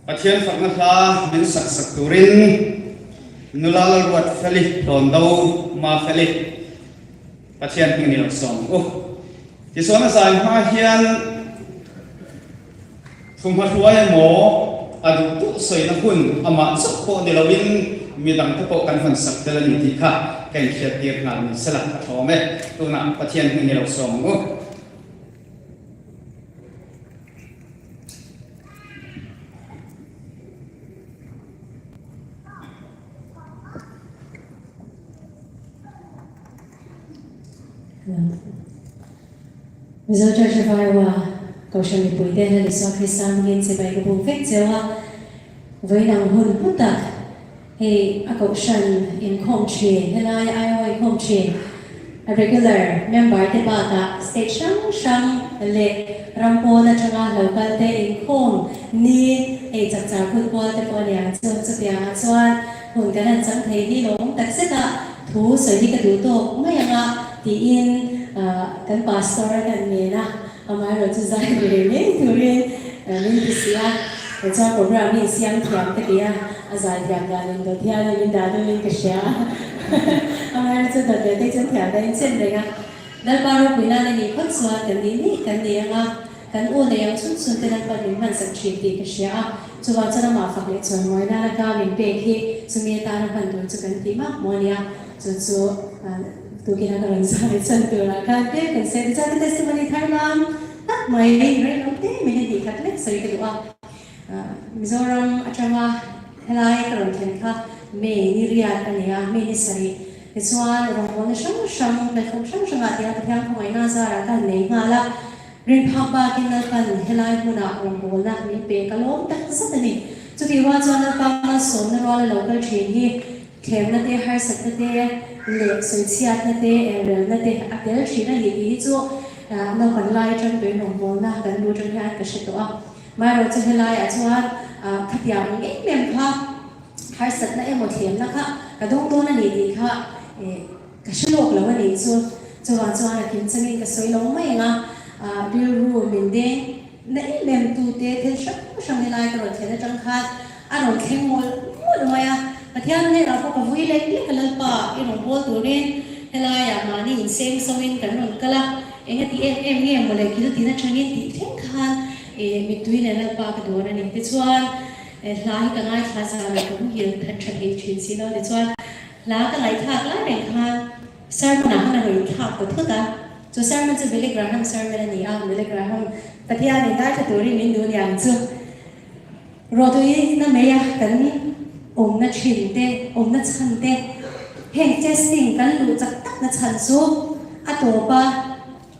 Pathian fakna hla min sak sak turin nula Lalruat Feli Hlawndo Mafeli Pathian hming ni lo sawm ang u. Tichuan a zai hma hian Thuhma hruai emaw a duh duh sawina hun amah chauh pawh ni loin midangte pawh kan hawn sak tel a ni tih kha ka inhriat tir nghal ni sela a thlawm e. Tunah Pathian hming ni lo sawm ang u. Mizo Church of Iowa Kohhran mipuite Lal Isua Krista hmangin chibai ka buk vek cheu a, vawiin ang hun hmu tak hei a Kohhran inkhawm thin, helai Iowa inkhawm thin a regular member te bakah state hrang hrang leh ram pawn atanga lo kal te inkhawm ni hei chakchar kut kual te pawh a ni ang chu. Chutiangah chuan hun kan han chang thei hi lawmawm tak zet a. Thu sawi hi ka duh tawk mai ang a, tiin kan pastor kan ngen a, amaherawh chu zai ve ngei turin min ti si a, chuan program hi insiam thiam ka ti a, a zai thiam dan in dawt hian min dah deuhin ka hria a, amaherawh chu dawt leh te chuan thiam dan in chen reng a, Lalpa ropui nan a nih phawt chuan kan nih nih kan ni ang a. Kan u nei ang chhun chhun te Lalpan min hmansak thin tih ka hria a, chuvang chuan amah fak leh chuan mawi nana ka min pek hi chumi atana hman tur chu kan tih mak maw ania, chu chu tukin a ka rawn zai chhan turah khan tlem kan sawi a, tichuan ka testimony thar lam tak mai rei lo te min a hnih khat lek sawi ka duh a, Mizoram atanga helai ka rawn thlen kha May ni riat a ni a, May ni sarih tichuan rawngbawlna hrang hrang platform hrang hrangah tia Pathian khawngaihna zarah ka han nei nghal a. Rinphak bakin Lalpan helai hmunah rawngbawlna min pe ka lawm tak zet a ni. Chutih rual chuan Lalpa malsawmna ruala lo kal thin hi thlemna te, harsatna te leh sawichhiatna te, engrelna te a tel thin a ni tih hi chu naupang lai atang tuin rawngbawlna kan lu atang hian ka hre tawh a. Maherawh chu helaiah chuan khatiang ang em em kha harsatna emaw thlemna kha ka dawng dawn a ni tih kha Ka hre lawk lo a nih chu. Chuvang chuan a kim changin ka sawi lo mai ang a, rilru min deng na em em tu te thil hrang hrang helai ka rawn thlen atang khan a rawn thleng mawlh mawlh mai a. Pathian hnenah pawh ka vui lek lek a Lalpa i rawn bawl turin helaiah mahni inseng so in kan rawn kal a, eng a ti em em nge mawle kil tin atangin tih thleng khan mittui leh Lalpa ka dawn a ni. Tichuan hla hi ka ngaithla zan a ka muhil that tha thei thin si lo tichuan Hla ka ngaihthlak lai reng khan sermon ah khan a rawn inthlak ta thut a, chu sermon chu Billy Graham sermon a ni a, Billy Graham Pathian in daitha turin min duh niang chu rawtui na mai a kan awmna thin te, awmna chhan te, heng testing kan luh chak tak na chhan chu a tawp a.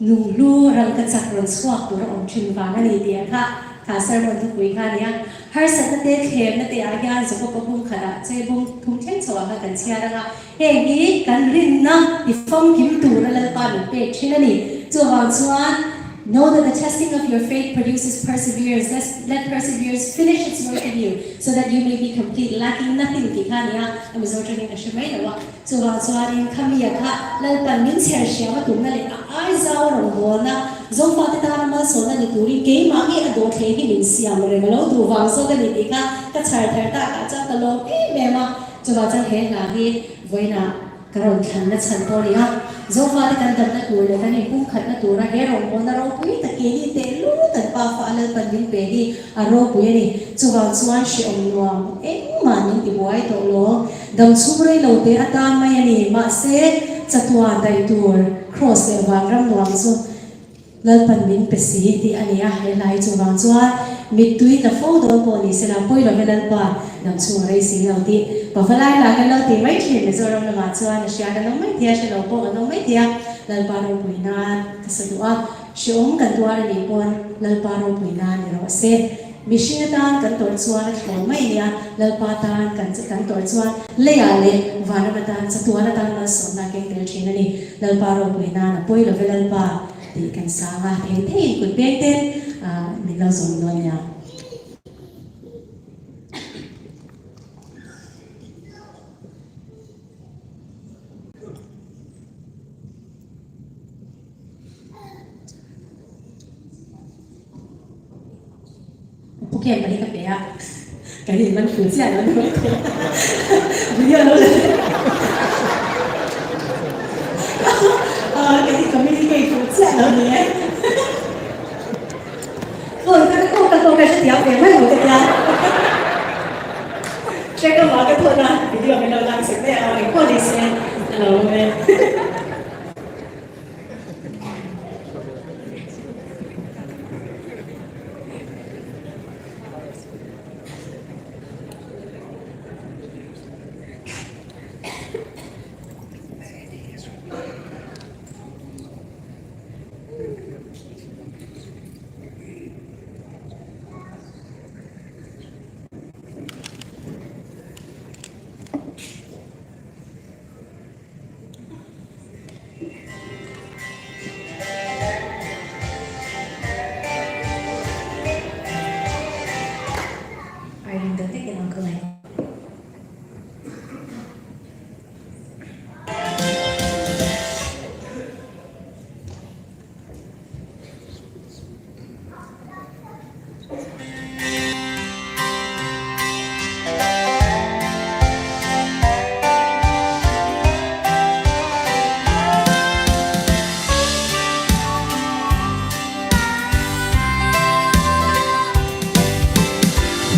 Lunghlu rangka chak rawn chhuak tur a awm thin vang a ni tih a kha kha sermon thupui kha a ni a. Harsatna te thlemna te ah hian Jakob-a bung khatah che bung thum thleng chho ah kha kan chhiar ang a, heng hi kan rinna i famkim tur a Lalpa min pek thin a ni. Chuvang chuan Know that the testing of your faith produces perseverance, let let perseverance finish its work in you, so that you may be complete, lacking nothing tih kha a ni a, a Mizo tangin ka hre mai lo a. Chuvang chuanin khami a kha Lalpan min chher hriam a tumna leh a aizau a rawn bawlna Zofate tana malsawmna ni turin keimah nge a dawhthleng hi min siam reng a lo duh vang zawk a ni tih kha ka chhar thar takah chuan ka lawm em em a. Chuvang chuan he hla hi vawiinah ka rawn thlanna chhan pawh a ni a, Zofate kan damna tur leh kan inpumkhatna tura he rawngbawlna ropui tak keini tehlul kan pafa a Lalpan min pe hi a ropui a ni. Chuvang chuan hrehawm nuam engmah min ti buai tawh lo. Dam chhung rei lo te atan mai a ni. Mahse, chatuan daih tur Kraws leh vanram nuam chu Lalpan min pe si tih a ni a, he hlai chuvang chuan mittui tla fo dawn pawh ni sela pawi love Lalpa dam chhung a rei si lo tih Pavalai lah kan lo ti mai thin Mizoram lamah chuan a hria kan awm mai thei a, hre lo pawh kan awm mai thei a, Lalpa ropui nan ka sa duh a, hrehawm kan tuar a nih pawn Lalpa ropui nan ni rawh se. Mihring atan kan tawrh chuan a thlawn mai nia, Lalpa tan kan kan tawrh chuan leiah leh vanram atan chatuan atan malsawmna a keng tel thin a ni. Lalpa ropui nan a pawi love Lalpa tih kan sang a, thei theiin kut beng ten min lo zawm dawn nia. Pu Ken pali ka pe a. Kan in man fuh chiah lo ni mai thei a, video lo la kan in communicate fuh chiah lo ni e. Phone ka aw ka aw ka hrethiam ve mai lo ka tia. Check a mah ka thawn a, video min lo lak sak daih a, engpawh ni se a lo awm e.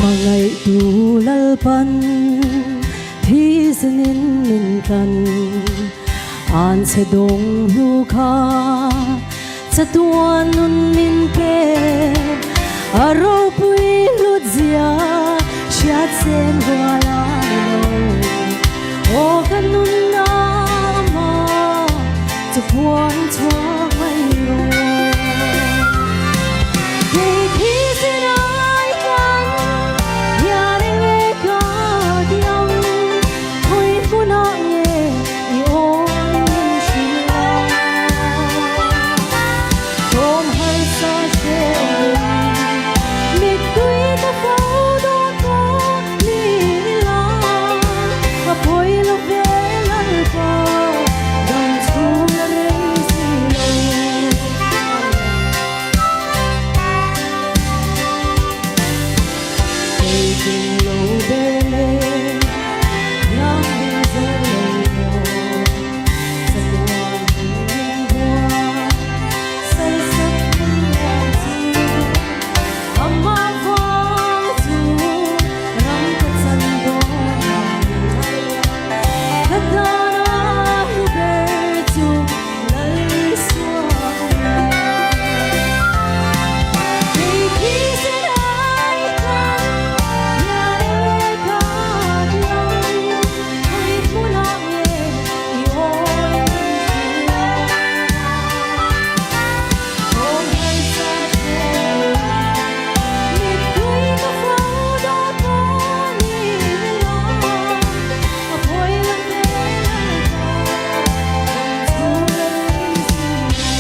Hmangaihtu Lalpan thisenin min tlan an chhe dawng hnu kha Chatuan nun min pe a ropui hlut zia hriat sen rual a ni lo. Aw ka nun ama chu puan chhuak mai rawh. Kei thi sin ai tlan hian enge ka ti ang khawi hmunah nge I awn min hrilh a, tlawm harsa hreh awm mittui ka fo dawn pawh ni ila, a pawi lo ve Lalpa dam chhung a rei si lo. Kei tum lo ber le Thiam min zo lo maw Chatuan hun min buai Saisak min nuam chu Amah vang chu Ram ka chan dawn ang Ka tan a hlu ber chu Lal Isua a ni. Kei khi sen ai tlang hian enge ka ti ang Khawi hmunah nge i awi min hrilh ang Awm harsa hreh mittui ka fo dawn pawh ni lo A pawi lo ve lalpa dam chhung a rei si lo.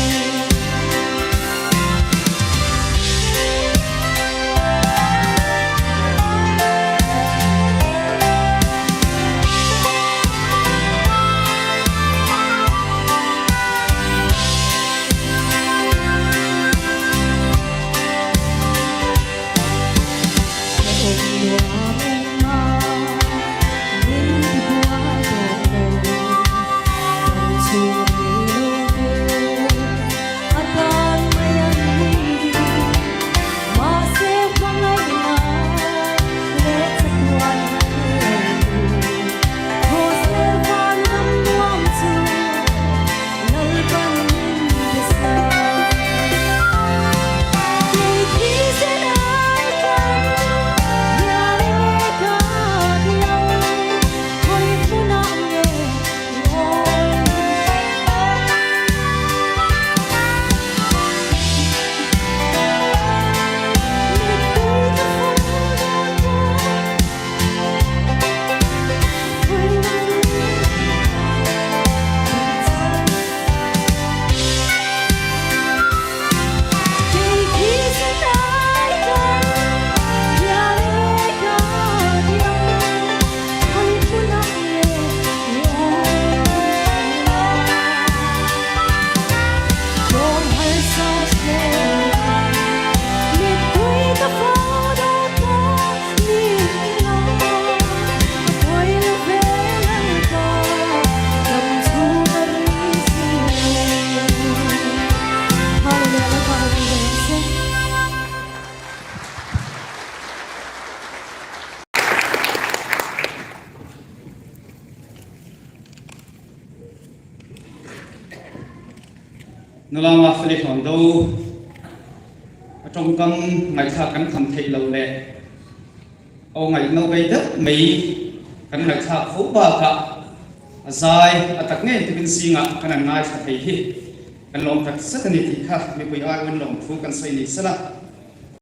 Ka awm nuam engmah min ti buai tawh lo, kan chhung rei lo te a tan mai an ni. Mahse hmangaihna leh chatuan an lo tu, Khawsel van ram nuam chu Lalpan min pe sa. Kei thisen ai tlang hian enge Nula Mafeli Hlawndo a tawngkam ngaihthlak kan tham theih loh leh aw ngaihno bei deuh mai kan ngaihthlak fo bakah a zai a tak ngei tukin zingah kan han ngaithla thei hi kan lawm tak zet a ni tih kha mipui aiawin lawmthu kan sawi ni sela.